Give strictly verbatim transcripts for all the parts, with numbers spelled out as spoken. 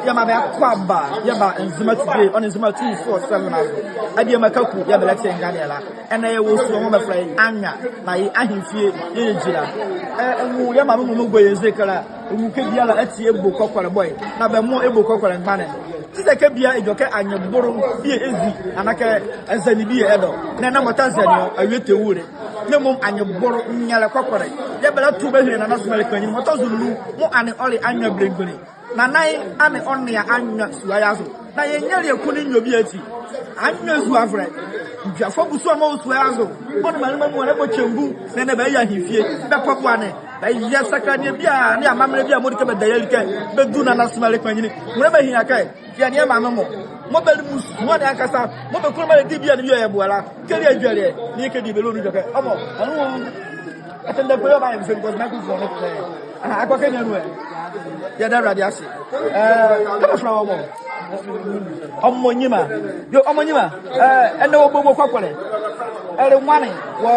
Yɛmaa bɛ akwaaba, yɛba Nzema Today, ɔ nee Nzema two four seven azo. Adiema Kaku, yɛɛ bɛlɛte nganeɛ la. Ɛnɛ yɛwɔ sua mɔɔ bɛfɛlɛ ye Anwa, na ye Ahemfie yɛɛ yɛgyila. Ɛ, ɛnwu yɛmaa mɔɔ mɔɔ gɔ yɛ eze ɛkɛ la, ɛnwu kɛ biala ati ebo kɔkɔlɛ bɔyɛ, na bɛ mɔɔ ebo kɔkɔlɛ mgbane. Te sɛ kɛ bie edwɛkɛ anyebolo bie ezi, anaa kɛ ɛzɛne bie ɛdɔ. Na ɛnɛ mɔɔ ta zɛne ɔ, awie tɛ wule. Na mmom anyebolo nyɛlɛ kɔkɔlɛ. Yɛɛ bɛlɛto bɛahile Nana Somaa Lekpanyinli mɔɔ tɔ zo nunu, mɔɔ ɛnee ɔle Anwa belemgbunli. Nana ye ɛnee ɔnea Anwa sua ye azo. Na yɛ nyɛlea kunle nwiɔ bie ati, Anwa Azuavolɛ, nwiafoɔ abusua mɔɔ wɔ sua ye azo, ɔ nee maanle mɔ amuala bɛbɔ kyenku, na ɛnɛ bɛyɛ Ahemfie, bɛkɔ boɛ ne, bɛyɛ sɛkɛlɛnea biala nee amammerɛ biala mɔɔ di kɛ bɛdayɛ li kɛ bɛdu Nana Somaa Lekpanyinli. Nwolɛ bɛhile kɛ, yɛ nee yɛ maanle mɔ, mɔɔ bɛle musua ne ankasa, mɔɔ bɛkulo bɛlɛdi bie ne bie ɔyɛ boɛ la, kɛ ɛlea adwelie, nee kɛ ɛdie bɛlɛ ɔ nu edwɛkɛ. Ɔmɔ, ɛnɛ wɔ, ɛtɛndɛ kpele ɔ ba yɛ mfɛn kɔs microphone ne kɛ. Aha, akɔ kɛ ne anu ɛ. Yɛda Awurade ase. Ɛɛ, kɛ bɛfɛlɛ wɔ bɔ? Ɔmɔ Nyima. Yo, Ɔmɔ Nyima. Ɛɛ, ɛnɛ wɔbɔ ebo kɔkɔlɛ. Ɛle nwane wɔ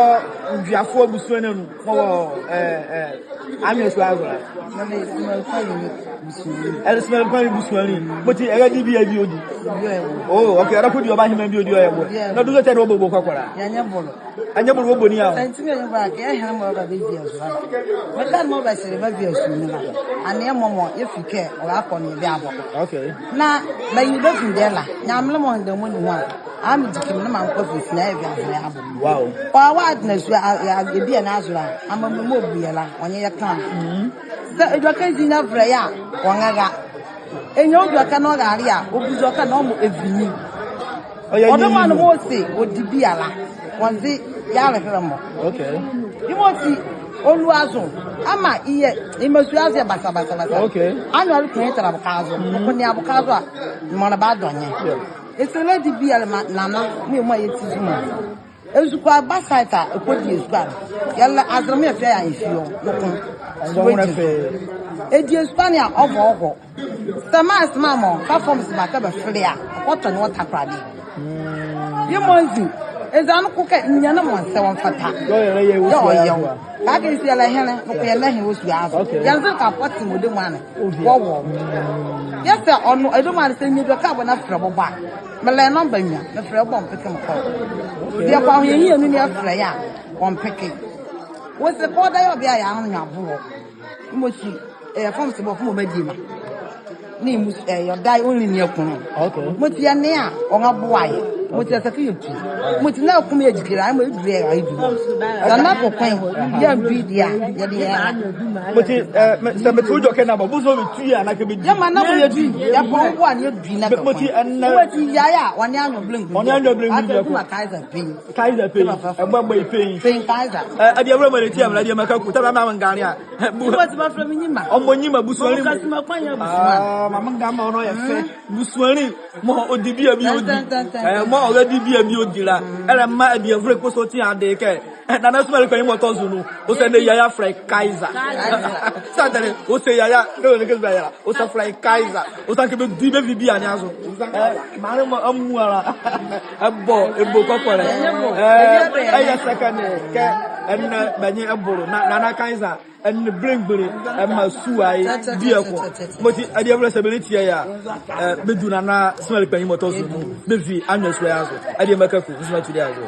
nwiafoɔ abusua ne anu. Mɔɔ wɔ, ɛɛ, ɛɛ, Anwa sua ye azo la. Ɛle Somaa Lekpanyinli busuanli. Mɔti ɛradi bie a bie ɔdi. Oh, okay. Ɛrako di ɔ ba hema bie ɔdi ɔyɛ boɛ. Na ɔdu zo tɛ ɛnee wɔbɔ ebo kɔkɔlɛ a. Anyebolo wɔ boni a ɔ? Sɛ nti me anyebolo a kɛ ɛhene mɔɔ ɛba bɛvi azu la. Mekane mɔɔ bɛhyele bɛvi azu ne la. Ɛnee yɛ mɔmɔ yɛfi kɛ ɔlɛkɔ nee bie abɔ. Okay. Na bɛye bɛvi ɛnɛ la. Nyamenle mɔɔ ɛnee mɔɔ ni ɔ a, amegyi kɛ me nee mankɔ fie si na yɛvi azo yɛabɔ. Wow. Ɔ a wɔadena sua a, a, a, bie ne azo la. Amemɔ mɔɔ bu yɛ la, ɔnye yɛ kɛnla. Mm. Sɛ edwɛkɛ ezi nyɛvolɛ ye a, ɔnrɛra. Ɛnyia ɔ edwɛkɛ na ɔrale a, ɔbu zo ɔka na ɔmɔ ɛvi nyi. Ɔyɛ ɔdɔmɔ ne mɔɔ se ɔdi bie la, wɔnze yɛalehelɛ mɔ. Okay. Yemɔti ɔlua zo, amaa yɛ, yemɔ sua azo yɛ basa, basa, basa. Okay. Anwa le kpanyinli tɛla boka zo. Mm. Ɔkɔ nea boka zo a, mɔɔ ne badɔ nye. Yeah. Ɛse ɛlɛdi bie la maa Nana, mɔɔ yɛ mɔɔ yɛti Zuma. Ezukoa ba site a, ɛkɔdi ezukoa no. Yɛlɛ azɛlɛ mɔɔ yɛfa yɛ Ahemfie ɔ, noko. Ɛdi ezukoa ne a, ɔva ɔkɔ. Sɛmaa, sɛmaa mɔ, fa fɔmse ba kɛ bɛfele a, ɔkɔtɔ ne wɔ Takoradi. Mm. Yemɔ nzi, eza noko kɛ, nyia ne mɔɔ nsɛ ɔmfata. Yɛɛ ɔyɛ wɔ sua ye azo a. Kɛkala yɛse yɛlɛhele, noko yɛlɛhele wɔ sua ye azo. Okay. Yɛnzele kɛ apɔtɛm ɔdɛmua ne. Ɔvi. Wɔwɔ. Mm. Yɛse ɔnle, ɛdɛmua ne sɛ nyia edwɛkɛ abɔ na fɛlɛ bɔbɔ a. Melɛ nɔmba nwiɔ, mefɛlɛ bɔbɔ mpeke mekɔ. Okay. Bieko a yɛnwu yɛnwu ne yɛfɛlɛ ye a, ɔmpeke. Wɔse kɛ ɔda ye ɔ bie a yɛanwo ne abo wɔ. Yemɔti, ɛɛ, fɔmse bɔfo mɔɔ bɛdie ma. Ne mɔɔ, ɛɛ, ɔda ye ɔnli ne akunlu. Okay. Mɔti yɛnea a, ɔnrɛboa yɛ. Mɔti asa kɛ yɛtu. Mɔti na ɛkɔm yɛgyikyi la, ɛmɔ yɛdule yɛ, yɛdule. Sɛ na kɔkɔɛ, yɛandue deɛ a, yɛde yɛ. Mɔti, ɛɛ, me, sɛ mete wɔ edwɛkɛ ne aba, bosonli metu ye anaa kɛ bɛdi? Yɛmaa na mɔɔ yɛdue, yɛbɔ mboa ne yɛdue na kɔkɔɛ. Mɔti ɛnɛ. Mɔti yɛ ye a, ɔnle Anwa belemgbunli. Ɔnle Anwa belemgbunli. Asa kuma Kaiser. Pay. Kaiser pay. Ɛbɔ bɔ ye pay. Pay Kaiser. Ɛɛ, adiema mɔɔ yɛtie a, adiema Kaku, tɛ bɛmaa me nganeɛ a. Ɛ, bu-, ɔmɔ Nyima busuanli. Ɔmɔ Nyima busuanli. Ɔmɔ Kaku, Kaku busuanli. Ah, mama ngame ɔnle ɔyɛ fɛ. Mm. Busuanli mɔɔ ɔdi bie a bie ɔdi. Tɛn, tɛn, tɛn, tɛn. Ɛɛ, mɔɔ ɔdi bie a bie ɔdi la. Mm. Ɛlɛmaa adiema fɛlɛ kɔsɔɔti ade kɛ. Ɛɛ, Nana Somaa Lekpanyinli mɔɔ tɔ zo nu. Ɔse ɛnɛ yaya fɛlɛ ye Kaiser. Kaiser. Saa tɛlɛ, ɔse yaya, ne ɔnle kɛ zo yaya. Ɔse fɛlɛ ye Kaiser. Ɔse kɛ bɛdi bɛvi bie ne azo. Ɛɛ, maanle mɔ amuala. Ɛbɔ ebo kɔkɔlɛ. Ɛɛ, ɛyɛ sɛkɛnle kɛ ɛnɛ bɛnye ɛbolo. Na, Nana Kaiser, ɛnle belemgbunli, ɛmaa sua ye bieko. Mɔti adiema fɛlɛ sɛ bɛlɛtie ye a, ɛɛ, bɛdu Nana Somaa Lekpanyinli mɔɔ tɔ zo nu. Bɛvi Anwa sua ye azo. Adiema Kaku, Nzema Today azo.